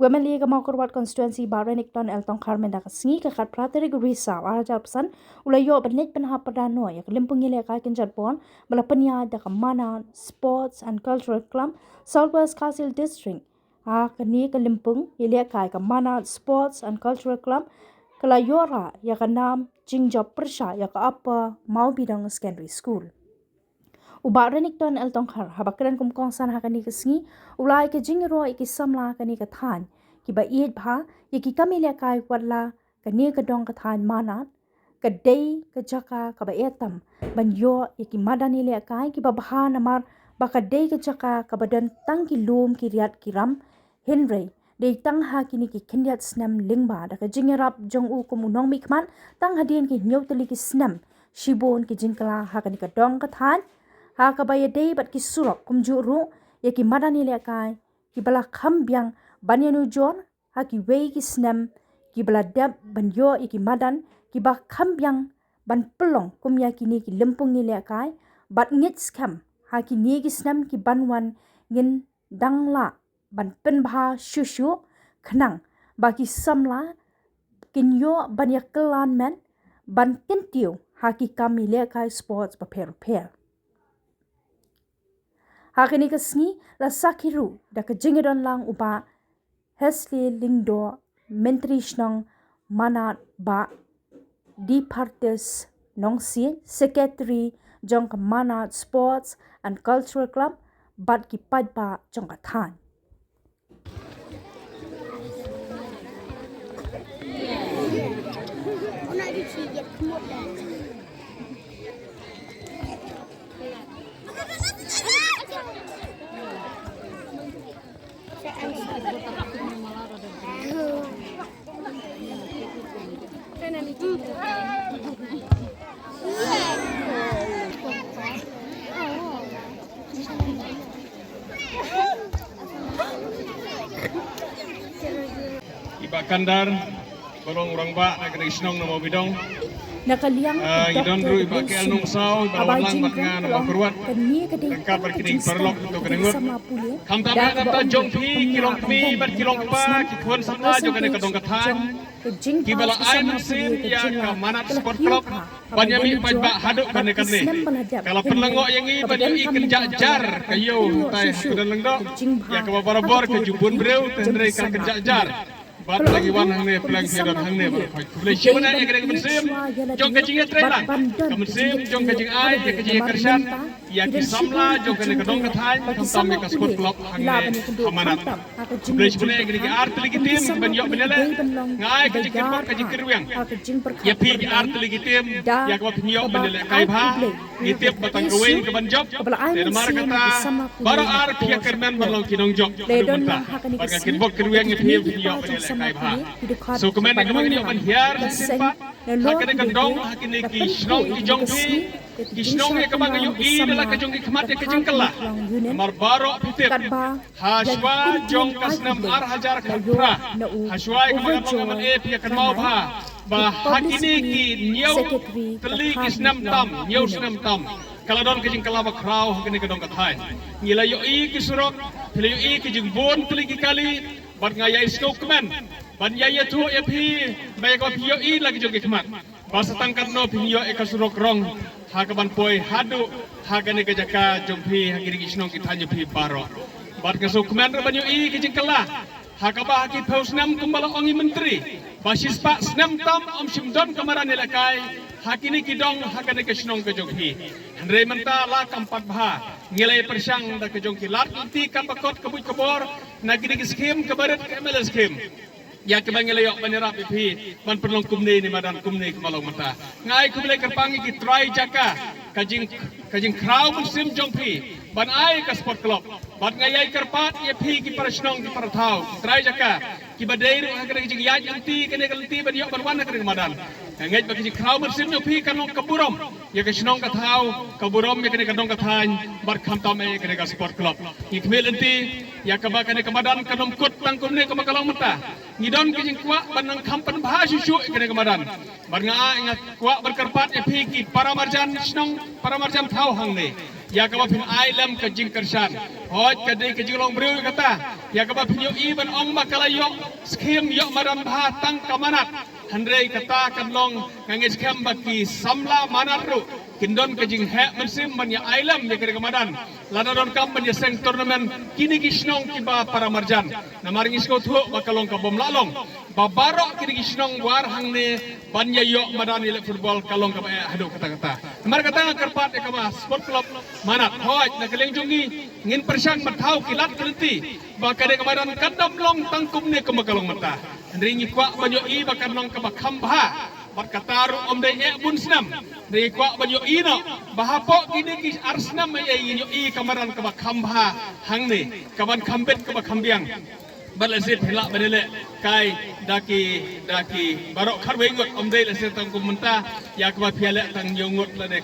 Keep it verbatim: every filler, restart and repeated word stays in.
U MLA ka Mawkyrwat Constituency Bah Renikton L Tongkhar mynta ka sngi ka khatphra tarik u Risaw arhajar arphew san u la ïoh ban leit pynhap pyrda noh ïa ka lympung ïalehkai kynjat ball ba la pynïaid da ka Manad Sports and Cultural Club, South West Khasi Hills District. Ha kane ka lympung ïalehkai ka Manad Sports and Cultural Club ka la ïoh rah ïa ka nam jingjop pyrshah ïa ka Upper Mawbidong Secondary School. U Bah Renikton L Tongkhar haba kren kum u kongsan ha kane ka sngi u la ai ka jingïaroh ïa ki samla kane ka thaiñ kiba ïeit bha ïa ki kam ïalehkai, wat la kane ka dong ka thaiñ Manad ka dei ka jaka kaba eh tam ban ïoh ïa ki madan ïalehkai kiba bha, namar ba ka dei ka jaka kaba don tang ki lum ki riat ki ram. Hynrei dei tang ha kine ki khyndiat snem lyngba da ka jingïarap jong u kum u nongmihkhmat, tang hadien ki hynñiew tylli ki snem shibun ki jingkylla ha kane ka dong ka thaiñ, ha kaba ïadei bad ki surok kumjuh ruh ïa ki madan ïalehkai kiba la kham biang ban ïanujor ha kiwei ki snem kiba la dep ban ïoh ïa ki madan kiba kham biang ban pynlong kum ïa kine ki lympung ïalehkai. Bad ngeit skhem ha kine ki snem ki ban wan ngin dang lah ban pynbha shuh shuh khnang ba ki samla kin ïoh ban ïa kylla met ban kyntiew ha ki kam ïalehkai sports bapher bapher. Ha kane ka sngi la sakhi ruh da ka jingïadon lang u Bah Hesley Lyngdoh, Myntri Shnong Manad, Bah Dipartis Nongsiej, Secretary jong ka Manad Sports and Cultural Club bad ki paidbah jong ka thaiñ. I Bah Kandar, ba long u rangbah na kane ka shnong na Mawbidong. Na ka liang, ah, i don ruh i Bah K L Nongsaw, i ba la wan lang bad nga na Mawkyrwat. Ryngkat bad kine ki paralok, to kane ngut. Khamtam ïa kata jong phi ki longkmie bad ki longkpa, ki khun samla jong kane ka dong ka thaiñ, kiba la ai mynsiem ïa ka Manad Sport Club ban ïa mih paidbah haduh kane kane. Ka la pynlyngngoh ïa ngi ban ïohi kynjah jar ka ïew hangtai ha Kyndan Lyngdoh, ïa kaba barabor ka ju bun briew, te hynrei ka la kynjah jar. Bad la ngi wan hangne, pyrshang ki don hangne baroh khoit. Khublei shibun ïa kane ka mynsiem jong ka jingïatreilang, ka mynsiem jong ka jingai ïa ka jingïakyrshan ïa ki samla jong kane ka dong ka thaiñ, khamtam ïa ka Sport Club hangne ha Manad. Khublei shibun ïa kine ki ar tylli ki team kiban ïoh ban ïaleh. Nga ai ka jingkyrpad ka jingkyrwiang ïa phi ki ar tylli ki team ïa kaba phin ïoh ban ïalehkai bha. Ngi tip ba tang kawei ka ban jop. Te namar kata baroh ar phi ïa kyrmen ban long ki nongjop haduh mynta. Bad nga kyrpad kyrwiang ïa phi, phin ïoh ban ïalehkai bha. Sngewkmen ïa kaba ngin ïoh ban hiar shisien pat ha kane ka dong, ha kine ki shnong ki jong phi, ki shnong ïa kaba nga ïohi da la ka jong ki khmat ïa ka jingkylla. Namar baroh phi tip, ha shuwa jong ka snem ar hajar khatphra, ha shuwa ïa kaba nga long MLA, phi ïa kynmaw bha ba ha kine ki hynñiew tylli ki snem tam, hynñiew snem tam, ka la don ka jingkylla bakhraw ha kane ka dong ka thaiñ. Ngi la ïohi ki surok, phi la ïohi ki jingbun tylli ki kali, bad nga ïai sngewkmen ban ïai ïathuh ïa phi ba ïa kaba phi ïohi la ki jong ki khmat, ba sa tang katno phin ïoh ïa ka surok rong ha kaban poi haduh ha kane ka jaka jong phi, ha kine ki shnong ki thaiñ jong phi baroh. Bad nga sngewkmen ruh ban ïohi ka jingkylla ha kaba ha ki phew snem kumba la ong i Myntri ba shispah snem tam ym shym don ka madan ïalehkai ha kine ki dong, ha kane ka shnong ka jong phi. Hynrei mynta la kam pat bha, ngi la ïa pyrshang da ka jong ki lad lynti katba kot ka buit ka bor, na kine ki skim kaba rit, ka MLA skim, ïa kiba ngi la ïoh ban ïarap ïa phi ban pynlong kumne ne madan kumne kumba long mynta. Nga ai khublei kyrpang ïa ki trai jaka, ka jing, ka jingkhraw mynsiem jong phi ban ai ka Sport Club. Bad nga ïai kyrpad ïa phi ki para shnong ki para thaw, ki trai jaka, kiba dei ruh ha kane ka jingïaid lynti, kane ka lynti ban ïoh ban wan ha kane ka madan. Nga ngeit ba ka jingkhraw mynsiem jong phi kan long ka burom ïa ka shnong ka thaw, ka burom ïa kane ka dong ka thaiñ, bad khamtam eh ïa kane ka Sport Club. Ngi khmih lynti ïa kaba kane ka madan kan ym kut tang kumne kumba ka long mynta. Ngi don ka jingkwah ban nang kham pynbha shuh shuh ïa kane ka madan. Bad nga, nga kwah ban kyrpad ïa phi ki para marjan shnong, para marjan thaw hangne, Ïa kaba phin ai lem ka jingkyrshan. Hooid ka dei ka jinglong briew ïa kata. Ïa kaba phin ïohi ban ong ba ka la ïoh skim ïoh madan bha tang ka Manat. Hynrei kata kan long nga ngeit skhem ba ki samla Manat ruh kin don ka jingheh mynsiem ban ïa ai lem ïa ka dei ka madan. Lada donkam ban ïa seng tournament kine ki shnong kiba para marjan. Namar ngi sngewthuh ba ka long ka bym lah long. Ba baroh kine ki shnong war hangne ban ïa ïoh madan ïaleh football ka long kaba eh haduh katta katta. Namar kata nga kyrpad ïa kaba Sport Club Manat. Hooid na ka liang jong ngi ngin pyrshang ban thaw ki lad ki lynti ba ka dei ka madan kan ym long tang kumne kumba ka long mynta. Hynrei ngi kwah ban ïohi ba kan long kaba kham bha bad kata ruh ym dei eh bun snem. Hynrei ngi kwah ban ïohi noh ba hapoh kine ki ar snem eh ngin ïohi ka madan kaba kham bha hangne kaban kham bit kaba kham biang. Bad lehse phi lah ban ïaleh kai da ki da ki baroh khatwei ngut, ym dei lehse tang kum mynta ïa kaba phi ïaleh tang hynñiew ngut lane